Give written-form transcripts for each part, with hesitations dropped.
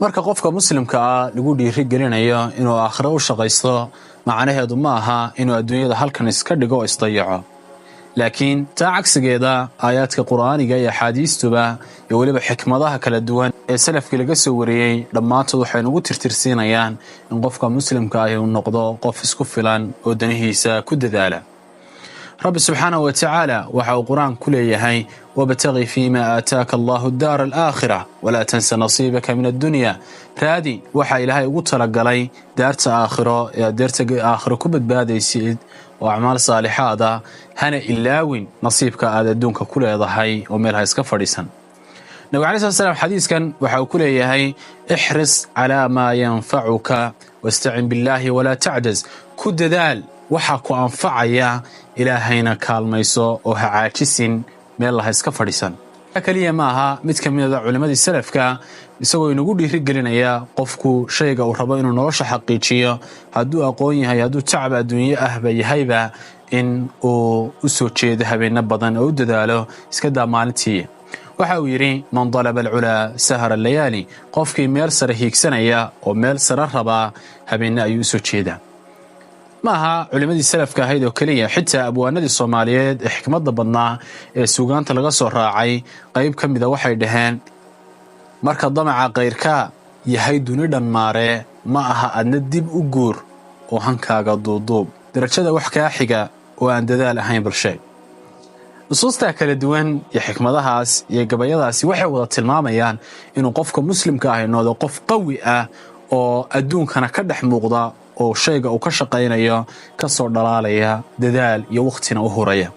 Marka qofka muslimka ah lagu dhiiri gelinayo inuu aakhiro u shaqaysto, macnaheedu ma aha inuu adduunyada halkan iska dhigo oo isdayaco, laakiin taa cagsigeeda aayaadka qur'aaniga iyo axaadiistuba iyo weliba xikmadaha kala duwan ee salafkii laga soo wariyey dhammaantood waxay nugu tirtirsiinayaan in qofka muslimka ahi uu noqdo qof isku filan oo danihiisa ku dadaala. Rabbi subxaanahu wa tacaala waxa uu qur-aan ku leeyahay: "Wabtaqi fiima aataaka Allahu daara alaakhira walaa tansa nasiibaka min addunya." Raadi waxaa Ilaahay ugu talagalay daarta aakhiro ee aad daarta aakhiro ku badbaadaysid oo acmaal saalixaad ah, hana ilaawin nasiibka aad adduunka ku leedahay oo meel ha iska fadhiisan. Nabigu alai slat slam xadiiskan waxa uu ku leeyahay: "Ixris calaa maa yanfacuka wastacin billaahi walaa tacjaz." Ku dadaal waxa ku anfacaya, Ilaahayna kaalmayso oo ha caajisin, meel laha iska fadhiisan. Keliya ma aha, mid ka mida culimmadii salafka isagoo inagu dhiiri gelinaya qofku shayga uu rabo inuu nolosha xaqiijiyo, hadduu aqoon yahay, hadduu tacab adduunyo ahba yahayba, in uu u soo jeedo habeeno badan oo u dadaalo, iska daa maalintii. Waxa uu yidhi: "Man dalaba alculaa sahara layaali." Qofkii meel sare hiigsanaya oo meel sare rabaa habeenne ayuu u soo jeedaa. Ma aha culimmadii salafka ahayd oo keliya, xitaa abwaanadii Soomaaliyeed ee xikmadda badnaa ee suugaanta laga soo raacay qayb ka mida waxay dhaheen: "Marka damaca kayrkaa yahay duni dhanmaaree, ma aha adna dib u guur oo hankaaga duuduub, darajada wax kaa xiga oo aan dadaal ahayn balsheeg." Nusuustaa kala duwan iyo xikmadahaas iyo gabayadaasi waxay wada tilmaamayaan inuu qofka muslimka ahi noqdo qof qawi ah oo adduunkana ka dhex muuqda oo shayga uu ka shaqaynayo ka soo dhalaalaya, dadaal iyo wakhtina u huraya.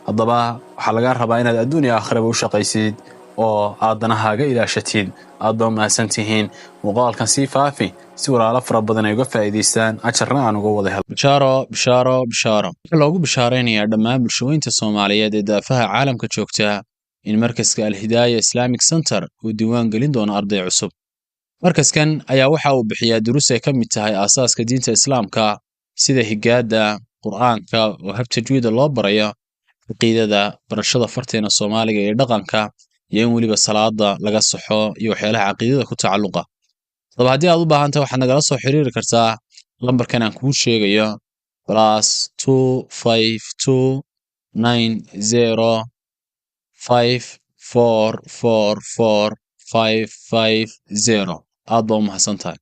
Haddaba waxaa lagaa rabaa inaad adduun iyo aakhiraba u shaqaysid oo aad danahaaga ilaashatid. Aad baa mahadsan tihiin. Muuqaalkan sii faafi si walaalo fara badan ay uga faa'iidaystaan, ajarna aan uga wada helo. Bishaaro, bishaaro, bishaaro! Waxaa loogu bishaaraynayaa dhammaan bulshooyinta Soomaaliyeed ee daafaha caalamka joogta in markaska Alhidaaya Islamic Center uu diiwaan gelin doono arday cusub. Markaskan ayaa waxa uu bixiyaa duruus ay ka mid tahay aasaaska diinta Islaamka, sida higaadda Qur'aanka oo hab tajwiida loo barayo, caqiidada, barashada farteena Soomaaliga iyo dhaqanka, iyo in weliba salaada laga saxo iyo waxyaalaha caqiidada ku tacalluqa. Haddaba haddii aad u baahan tahay, waxaad nagala soo xiriiri kartaa lambarkan aan kuu sheegayo: +252905444550. Aad baa u mahadsan tahay.